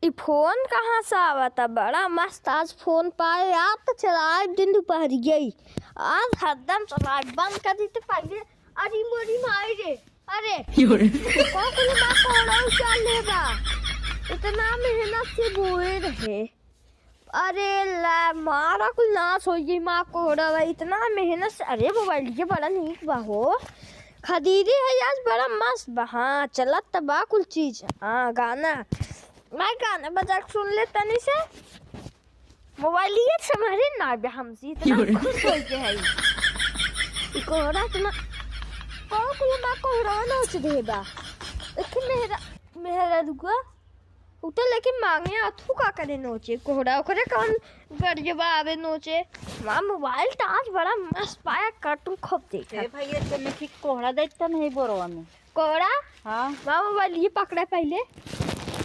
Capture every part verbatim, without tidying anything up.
ई फोन कहाँ से आवता? बड़ा मस्त आज फोन पाए, आज तो चलाए दिन दुपहरिया ही। आज हरदम चलाए, बंद कर दी तो पहले। अरे मोरी माई रे, अरे। यो रे। का कुल बा कोहड़ा उछाल ले बा? इतना मेहनत से बोए रहे। अरे ला, मारा कुल नाश हो गई माँ कोहड़ा बा, इतना मेहनत से। अरे मोबाइल ये बड़ा नीक बा हो, खरीदी है आज, बड़ा मस्त बा। हाँ, चलत त बा कुल चीज। हाँ, गाना, मैं गाना बजा के सुन ले तनी से। मोबाइलिया से हमारे ना बे हमसे इतना खुश हो गया है। ई कोहरा इतना, कौन कुल बा कोहरा नोच दे बा। एक मेहरा, मेहरा रुका। उ तो लेकिन मांगे अथू का करे नोचे कोहरा, ओकरे कौन गरजबा आवे नोचे। माँ मोबाइल तो आज बड़ा मस्त पाया, कार्टून खूब देखा। ए भैया, तने की कोहरा देखता नहीं बोरवा में। कोहरा? हाँ। माँ मोबाइल ये पकड़ा पहले।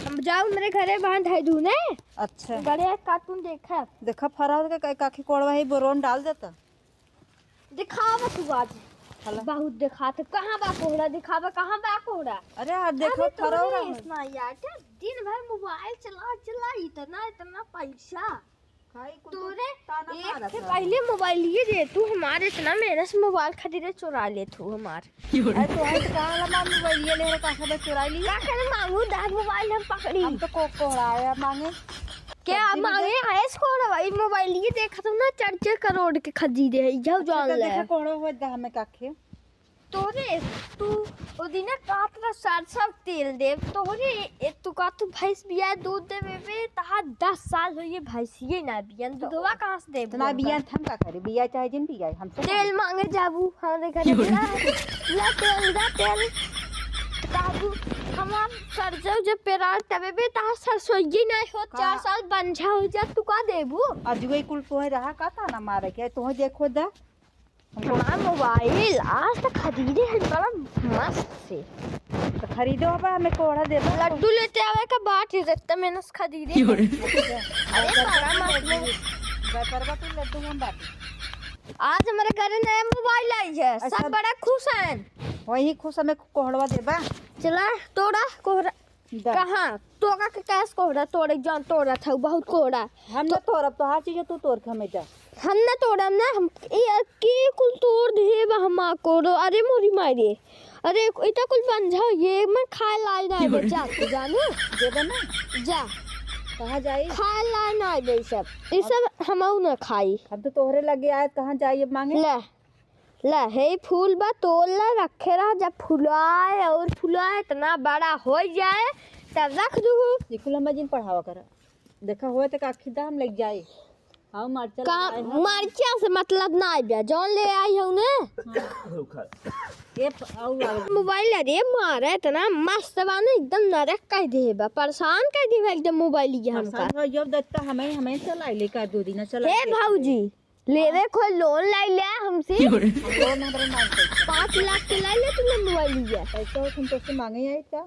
हम जाओ मेरे घरे वहाँ धई दूँ ने। अच्छा। घरे एक कार्टून देखा। देखा फरा होत का, काकी कोहरा ही बोरवा में डाल देता। दिखावा तू आज। हला। बहुत दिखात। कहाँ बा कोहरा? दिखावा, कहाँ बा कोहरा? अरे यार, देखो, अरे फरा हो तोरे रहा है। इतना यार, क्या दिन भर मोबाइल चला, चला, इतना, इतना पैसा। खाई कुल तोरे ताना एक मारत से रहा। पहले मोबाइल ये दे तू, हमारे इतना मेहनत से मोबाइल खरीदे, चुरा ले तू हमार। अरे, तोहरे तो कहा ला मार मोबाइल ये ले रहा, कहाँ से चुरा ली? का करे मांगू, दाग मोबाइल हम पकड़ी। हम तो को कोहरा आया मांगे। क्या सब्जी मांगे? है इसको ना भाई, मोबाइल ये देखा तुम ना, चार चार करोड़ के खरीदे है, जाओ अच्छा, जान तो ले। देखा कोहरा हुआ दा हमें काखे। तोरे, तू ओ दिना कहत रह सरसों तेल देब, तोरे, ए, तू का तू भैंस बिया दूध देबे बे, तहार दस साल हो ये भैंसिये ना बियन, तो दूधवा कहाँ से देब तो ना हम? बियन हम का करे, बिया चाहे जिन बिया, हमसे तेल मांगे जाबू, हमरे घरे ला, ला तेल, ला तेल। तो कहबू, हमार सरसों जब पेरार तबे बे, तहार सरसों ये ना हो, का? चार साल बंझा हो जा, तू का देबू? अजुए कुल तोहे रहा का ताना मारे के, तोहे देखो दा। हमार मोबाइल आज तक खरीदे है, बड़ा मस्त से। तो खरीदो अब, हमें कोहरा देबा। लड्डू लेते आवे का बात है, इतना मेहनत से खरीदे है। अरे, बड़ा मस्त मोबाइल। व्यापारवा तो लड्डू हम बाटी। आज हमारे घरे नया मोबाइल आई है, अच्छा। सब बड़ा खुश हैं। वही खुश हमें कोहरवा देबा। चला, तोड़ा कोहरा। दा। कहाँ? तोका के कैस कोहरा तोड़े, जौन तोड़ा था, बहुत कोहरा। हम तो ना तोड़ब, तोहार चीज तू तोड़ के हमें दा। हम ना तोड़ब ना, हम, ये की कुल तोड़ दे बा हमार कोहरो। अरे मोरी माई रे, अरे इतना कुल बंझा, ये मैं खाए लाए ना बे, जा तू जानू। देबे ना? जा। कहाँ जाई? खाए लाए ना बे सब, ये सब हमहू ना खाई। हम तो तोहरे लगे आए, कहाँ जाई अब मांगे? ले। ला, हे फूल बा, तोड़ ला, रखे रहा, जब फुलाए और फुलाए, इतना बड़ा हो जाए, तब रख दू। ये कुल हमें जिन पढ़ावा कर। देखा होए तो का खिदा हम लेके जाए। आओ मरचा का, लेके आए हो। मरचा से मतलब ना आइबे, जौन ले आई हूँ ने। हाँ। ये प-, आओ, आओ। मोबाइल अरे मारे, इतना मस्त बा ना, एकदम नरक कह दे बा, परेशान कह दे बा एकदम मोबाइल ये हमका। परेशान हो, जब देखता हमें, हमें चलाई ले का दो दिन चला हे के। भौजी, लेवे को लोन लाई ले हमसे। लोन हमरे नाम पे। पाँच लाख के लाई ले तूने मोबाइल लिया। पैसा हो तुम तो से मांगे आई का?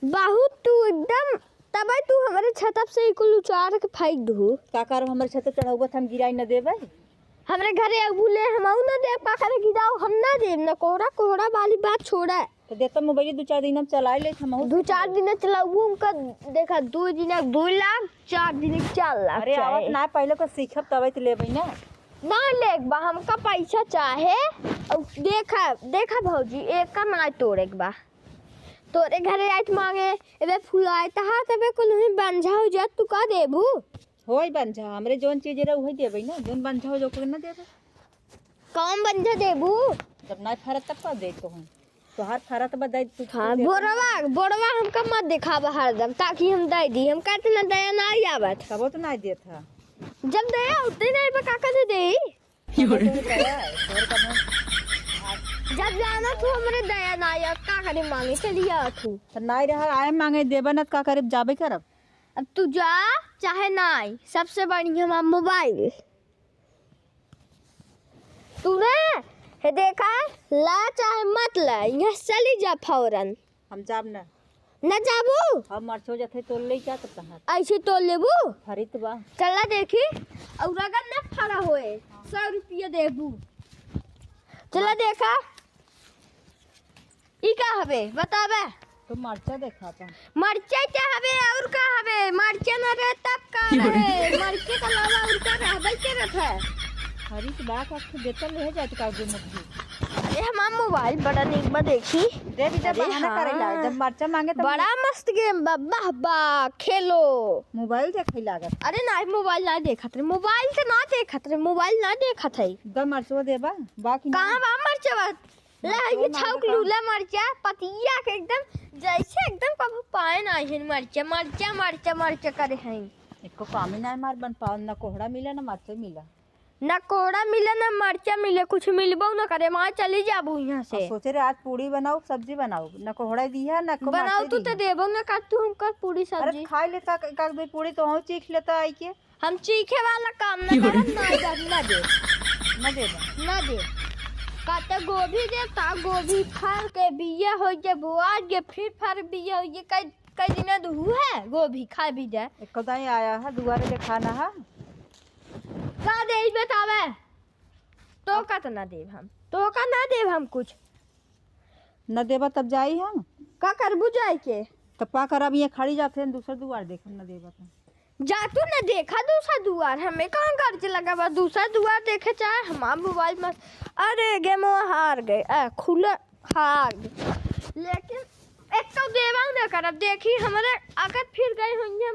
बहुत तू एकदम, तबे तू हमारे छतप से कुल उचार के फेंक दू। का करब, हमारे छत चढ़ौबा त हम गिराई न देबै। हमरे घरे अगुले हम आऊ न देब, का करे गिराऊ, हम ना देब, न कोहरा, कोहरा वाली बात छोड़ा। तो देता मोबाइल दू चार दिन हम चलाए लेत हमहू। दू चार दिन चलाऊ उनका, देखा, दू दिन दू लाख, चार दिन चार लाख अरे, चाहे। आवत ना, पहले को सीखब तबे तो लेबै ना। ना लेक बा, हमका पैसा चाहे। और देखा, देखा भौजी, एक का ना तोड़े के बा। तोरे घरे आइत मांगे, एबे फुलाए तहा, तबे कुल ही बंझा हो जात, तू का देबू? होई बंझा, हमरे जौन चीज रहे उहे देबै ना, जौन बंझा हो जो ओकरे ना देबै। कौन बंझा देबू? जब ना फरत तब का दे तो हम। तोहार फरत बा दे तू हाँ, दे। बोरवा, बोरवा हमका मत दिखावा हरदम, ताकि हम दे दी। हमका इतना दया ना आवत। तबो तो ना देत है। जब दया होते नहीं बा, काका दे दे। तबो तो दया है, तोर का मन। जब जाना तू हमरे दया ना आवत, का करे मांगे चली आवत हूँ। तो ना रहा, आए मांगे देबे ना, तो का करे, जाबे करब। अब तू जा, चाहे ना आई, सबसे बढ़िया हमार मोबाइल। तू ना, हे देखा, ला चाहे मत ला, यहाँ से चली जा फौरन। हम जाब ना। ना जाबू? हम मरचो जथे तोल ले क्या तो कहाँ? ऐसे तोल लेबू? फरित बा। चला देखी, और अगर ना फरा होए, सौ रुपया देबू। चला देखा। ई का हवे? बतावे। तो मरचा देखाता। मरचा क्या हवे और का अरे, मरचे के अलावा और का रहबे करत है? हरी के बात आपके बेचल रह जात का दे मुट्ठी। अरे, हमार मोबाइल बड़ा नीक बा, देखी। दे दीजिए, अरे बहाना हाँ। करे ला, जब मरचा मांगे तब बड़ा मस्त गेम बा, वाह, वाह, खेलो। मोबाइल देखे लागत। अरे नाही, मोबाइल ना देखत रहे, मोबाइल तो ना देखत रहे, मोबाइल ना देखत है। द मरचवा देबा, बाकी ना। कहाँ बा मरचवा? ले, मरचवा ये मांगे छौक का? लूला मरचा, पतिया के एकदम, जैसे एकदम कबो पाए ना है मरचा, मरचा, मरचा, मरचा करे हैं। एको कामे ना मार बन पाओ, ना कोहड़ा मिला, ना मरचा मिला। ना कोहड़ा मिले, ना मरचा मिले, कुछ मिलबो ना करे, माँ चली जाबू यहाँ से। अब सोचे रहे आज पूड़ी बनाओ, सब्जी बनाओ, ना कोहड़ा दिया, ना को बनाओ मरचा तू तो दिया। देबो ना का, तू हमका पूड़ी अरे सब्जी। खा लेता एक आध दो पूड़ी तो हम चीख लेता आई के। हम चीखे वाला काम ना करब, ना देब, ना देब। ना देब। ना देब। कहते गोभी देता, गोभी फर के बिया हो गए, बोआ गए, फिर फर बिया हो गए, कई, कई दिन तो हुआ है, गोभी खा भी जाए। एक दाई आया है, दुआरे देखाना है। का देई बतावे? तो का तो ना देब हम, तो का ना देब हम कुछ। न देबा तब जाई हम। का करबू जाए के? तब का करब, ये खड़ी जाते हैं, दूसर दुआर देखब, न देबा तब। जा तू न देखा दूसरा दुआर, हमें कहाँ गर्ज लगा बा दूसरा दुआर देखे, चाहे हमार मोबाइल में। अरे गेमवा हार गए, ए, खुला हार गए। लेकिन एक तो देवा न करब, देखी हमरे अगर फिर गए होंगे